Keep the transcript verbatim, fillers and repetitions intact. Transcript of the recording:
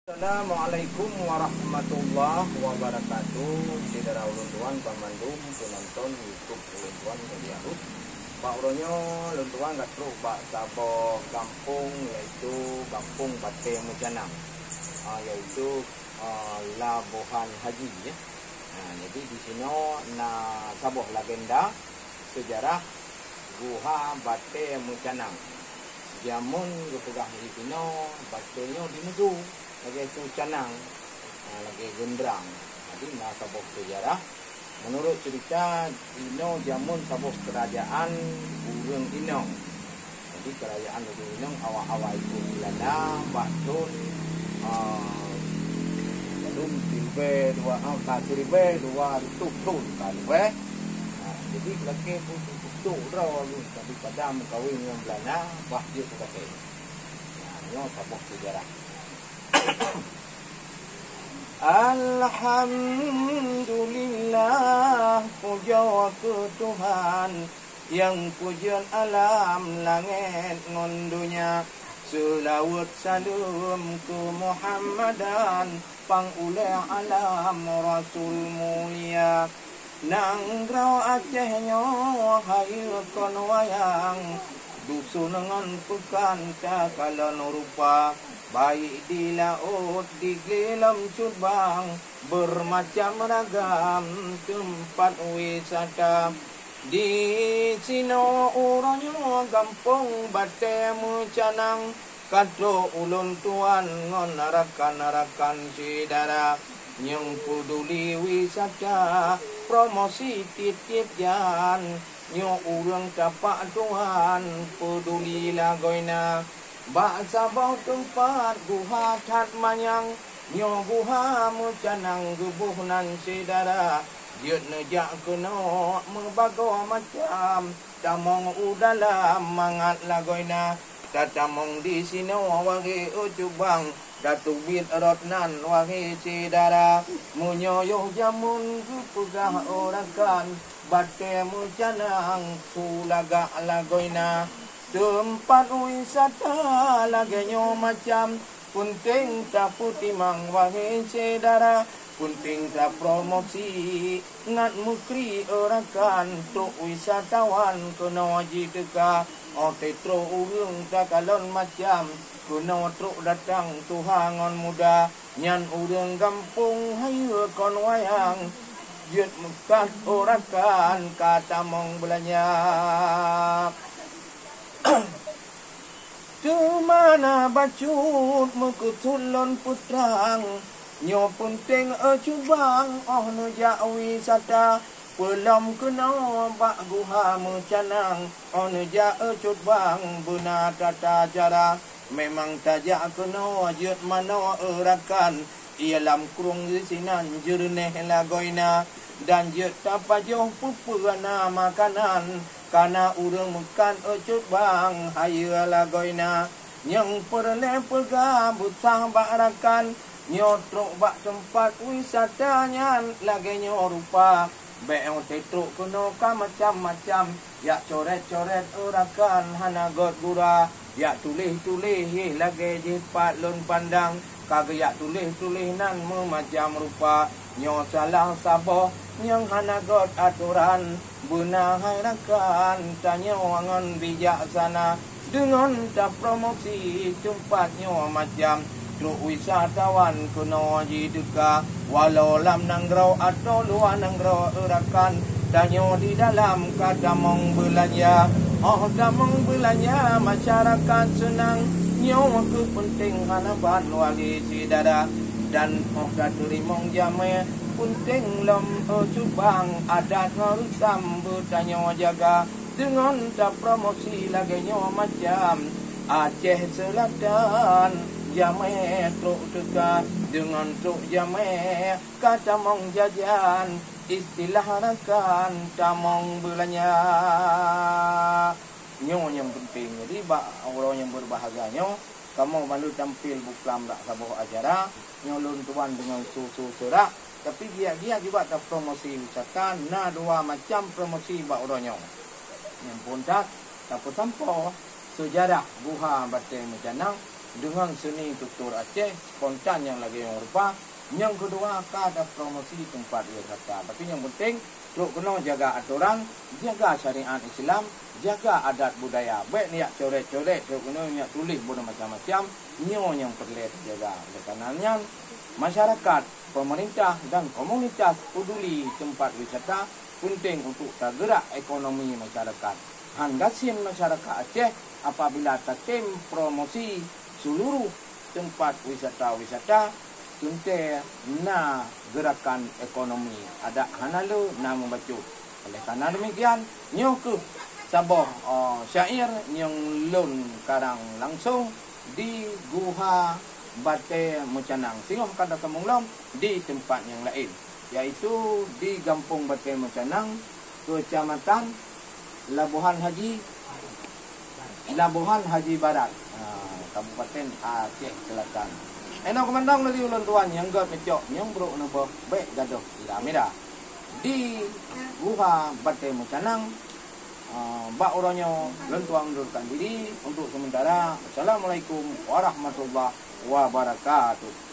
Assalamualaikum warahmatullahi wabarakatuh. Syedara ulôn tuan banmandum peunonton YouTube ulôn tuan nyang jiharôh. Bak uroe nyoe lôn tuan ka trôk bak saboh gampông, yaitu Gampông Batée Meucanang, ah, yaitu, ah, Labohan Haji, ya. Nah, jadi di sinoe na saboh legenda seujarah Guha Batée Meucanang. Jameun geupeugah di sinoe batée nyoe di Meusue lagée su canang, nah, lagée geundrang. Jadi na saboh seujarah. Meunurot ceurita, inoe jameun saboh keurajaan ureuëng inong. Jadi keurajaan ureuëng inong awai-awai thon Beulanda bak thon, ah, ladôm siribée dua, ah, ka siribée dua reutôh thon ka leubeh. Ah, jadi lakée peuduek droe lôn daripada meukawen ngon Beulanda bah jeuet keu batée. Nah, nyoe saboh seujarah. Alhamdulillah, pujoe keu Tuhan nyang peujeuet alam langét ngon donya. Seulaweuet saleuem keu Muhammadan, pang ulée alam Rasul mulia. Nanggroe Aceh nyoe hayeue kon wayang, dusun ngon peukan takalon rupa, baik di laôt, di glé lom cut bang, beurmacam ragam teumpat wisata. Di sinoe uroe nyoe Gampông Batée Meucanang, ka trôk ulôn tuan ngon rakan-rakan syedara nyang peuduli wisata, promosi tieb-tieb jan. Nyoe ureuëng tapak tuan peuduli lagoena. Bak saboh teumpat guha that manyang, nyoe Guha Meucanang geuboh nan syedara. Jeuet neujak keunoe meubagoe macam, tamong u dalam mangat lagoena. Tatamong di sinoe wahé e cubang, tateubiet rot nan wahé syedara. Meunyoe yoh jameun geupeugah e rakan, Batée Meucanang su lagak lagoena. Teumpat wisata lagée nyoe macam, peunteng tapeutimang wahé syedara, peunteng tapromosi ngat meukri e rakan, trok wisatawan keunoe jiteuka. Óh teutrok ureuëng takalon macam, keunoe trok datang tuha ngon muda, nyan ureuëng gampông hayeue kon wayang, jeuet meukat e rakan ka tamong beulanja. Teuma na bacut meukeusut lôn peutrang, nyoe peunteng e cubang óh neujak wisata, peulom keunoe bak Guha Meucanang, óh neujak e cubang beuna tata cara. Memang tajak keunoe jeuet manoe e rakan, ie lam krueng disinan jeureunéh lagoena, dan jeuet tapajoh peue-peue na makanan, kana ureuëng meukat e cubang hayeue lagoena. Nyang peureulée peugah beusah bak rakan, nyoe trok bak teumpat wisata nyan lagée nyoe rupa. Bék óh teutrok keunoe ka macam-macam, jak coret-coret e rakan hana gét gura, jak tuléh-tuléh lagée jih pat lôn pandang, ka geujak tuléh-tuléh nan meumacam rupa. Nyoe salah saboh nyang hana gét atoran, beuna hai rakan tanyoe ngon bijaksana. Deungon tapromosi teumpat nyoe macam, trok wisatawan keunoe jiteuka, walau lam nanggroe atawa luwa nanggroe e rakan, tanyoe di dalam ka tamong beulanja. Óh tamong beulanja masyarakat seunang, nyoe keuh peunteng hana ban wali syedara. Dan óh tateurimong jamé, peunteng lom e cubang, adat ngon reusam beutanyoe jaga. Deungon tapromosi lagée nyoe macam, Aceh Seulatan jamé trok teuka, deungon trok jamé ka tamong jajan, istilah rakan tamong beulanja. Nyoe nyang peunteng. Jadi bak uroe nyang beubahgia nyoe, kamoe bandum tampil buklam bak saboh acara, nyoe lôn tuan deungon su-su seurak, tapi giat-giat juga tapromosi wisata, na dua macam promosi bak uroe nyoe. Nyang phôn that, tapeusampoe seujarah Guha Batée Meucanang, deungon seuni tutur Aceh spontan nyang lagée nyang rupa. Nyang keudua, ka ada promosi teumpat wisata. Tapi nyang penting, trok keunoe jaga atoran, jaga syariat Islam, jaga adat budaya. Bék neujak coret-coret, trok keunoe neujak tuléh bunoe macam-macam. Nyoe nyang peureulée teujaga. Oleh karena nyan, masyarakat, pemerintah dan komunitas peduli teumpat wisata penting untuk teugerak ekonomi masyarakat. Han gasien masyarakat Aceh apabila tatem promosi seluruh teumpat wisata-wisata, teuntée na geurakan ekonomi, adak hana le na meubacut. Oleh karena demikian, nyoe kheueh saboh, eh, syair nyang lôn karang langsung di Guha Batée Meucanang. Singoh ka tasambong lom di teumpat nyang laén, yaitu di Gampông Batée Meucanang, Keucamatan Labuhan Haji, Labuhan Haji Barat, ha, Kabupaten Aceh Selatan. Inoe keumandang laju ulôn tuan nyang gét neucok nyang brok neuboh bék gadôh ira mira. Di Guha Batée Meucanang, ha, bak uroe nyoe lôn tuan undurkan diri untuk sementara. Assalamualaikum warahmatullahi wabarakatuh.